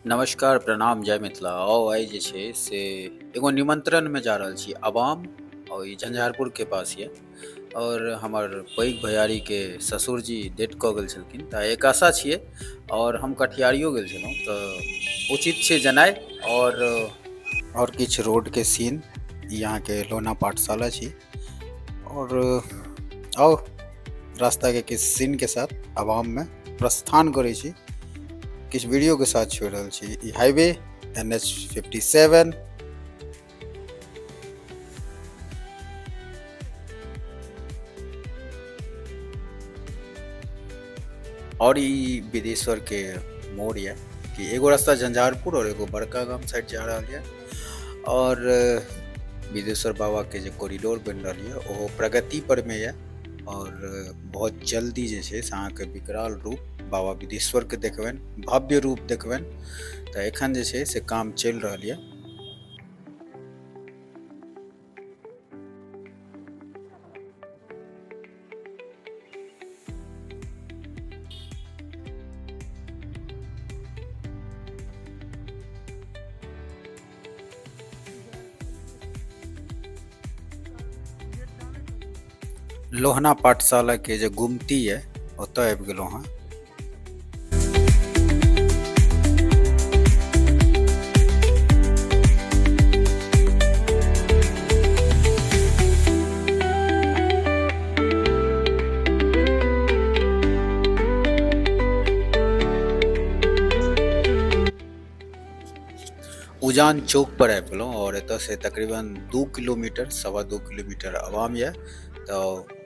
नमस्कार प्रणाम जय मिथिला। आओ आइ जे छै से एगो निमंत्रणमे जा रहल छी अवाम, और ई झंझारपुर के पास ये, और हमर पैघ भैयारीके ससुरजी डेथ कऽ गेल छलखिन, तऽ एक आशा छियै और हम कटिहारियो गेल छलहुँ, तऽ उचित छै जेनाइ। और किछु रोडके सीन, ई अहाँके लोना पाठशाला छी, और आउ रास्ताके किछु सीनके साथ अवाममे प्रस्थान करै छी। किछु वीडियो के साथ छोड़ि रहल छी। ई हाईवे एन एच 57 और ई विदेश्वर के मोड़ ये कि एगो रास्ता झंझारपुर और एगो बड़का गाम साइड जा रहल ये, और विदेश्वर बाबा के जे कॉरिडोर बनि रहल ये ओहो प्रगति पर में ये, और बहुत जल्दी जे छै से अहाँके विकराल रूप बाबा विदेश्वर के देखबनि, भव्य रूप देखबनि। तऽ एखन जे छै से काम चलि रहल ये। लोहना पाठशाला के जे गुमती है ओतऽ आबि गेलहुँ हँ। उजान चौक पर आबि गेलहुँ और एतऽ से तकरीबन 2 किलोमीटर 2.25 किलोमीटर अवाम यऽ। तऽ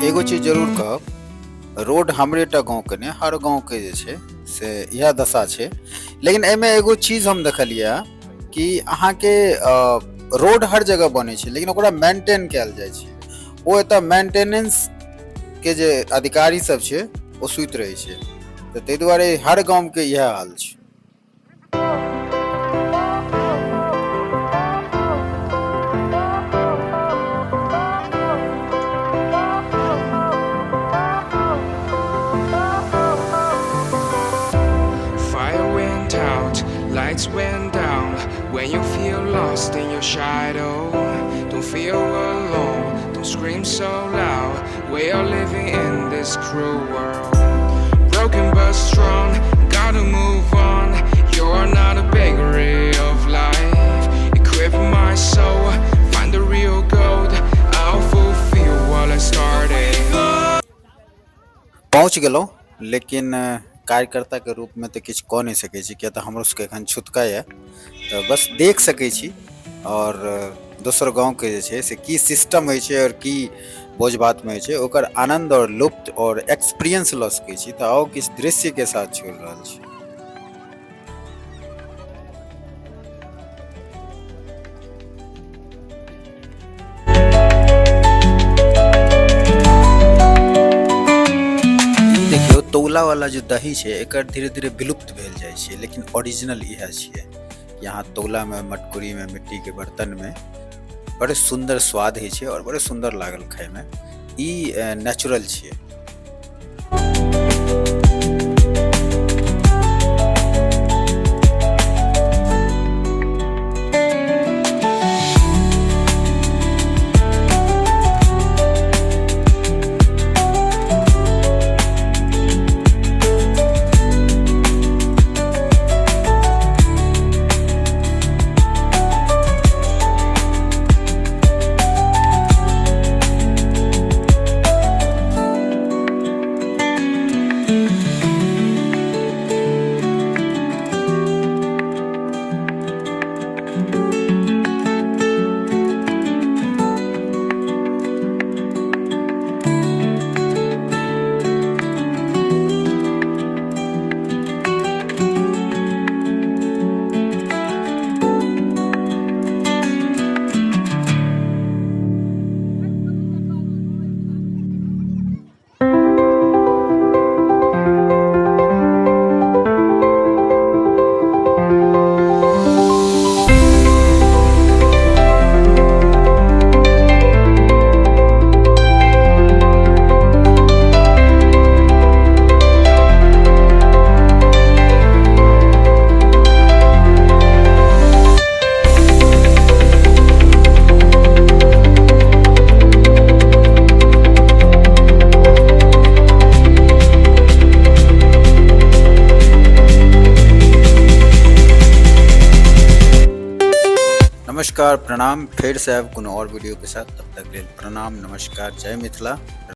एगो चीज जरूर कहब, रोड हमरे टा गाँव के नहीं, हर गाँव के जे छै से इएह दशा छै। लेकिन एहिमे एगो चीज हम देखलियै कि अहाँके रोड हर जगह बनै छै, लेकिन ओकरा मेंटेन कयल जाइ छै। ओ एतऽ मेंटेनेंस के जे अधिकारी सब छै ओ सुति रहै छै, तऽ ताहि दुआरे हर गामके इएह हाल छै। Fire went out, lights went down. When you feel lost in your shadow, don't feel alone, don't scream so loud. We are living in this cruel world. Broken but strong, gotta move on. You're not a bakery of life. Equip my soul, find the real gold. I'll fulfill what I started. पहुँच गेलहुँ, लेकिन कार्यकर्ता के रूप में तऽ किछु कऽ नहि सकै छी, किया तऽ हमरो सबके एखन छुतका यऽ, तऽ बस देख सकै छी। और दोसर गाँवके जे छै से की सिस्टम होइ छै और की भोज भातमे होइ छै, ओकर आनन्द और लुप्त और एक्सपीरियंस लऽ सकै छी। तऽ आउ किछु दृश्यके साथ छोड़ि रहल छी। देखियौ तौला वाला जे दही छै एकर धीरे धीरे विलुप्त भेल जाइ छै, लेकिन ओरिजिनल इएह छियै। यहाँ तौला में मटकुरी में मिट्टी के बर्तन में बड़े सुंदर स्वाद होइ छै और बड़े सुंदर लागल खाय में। ई नेचुरल छियै। नमस्कार, प्रणाम। फेर से आयब कोनो और वीडियो के साथ, तब तक लेल प्रणाम, नमस्कार, जय मिथिला।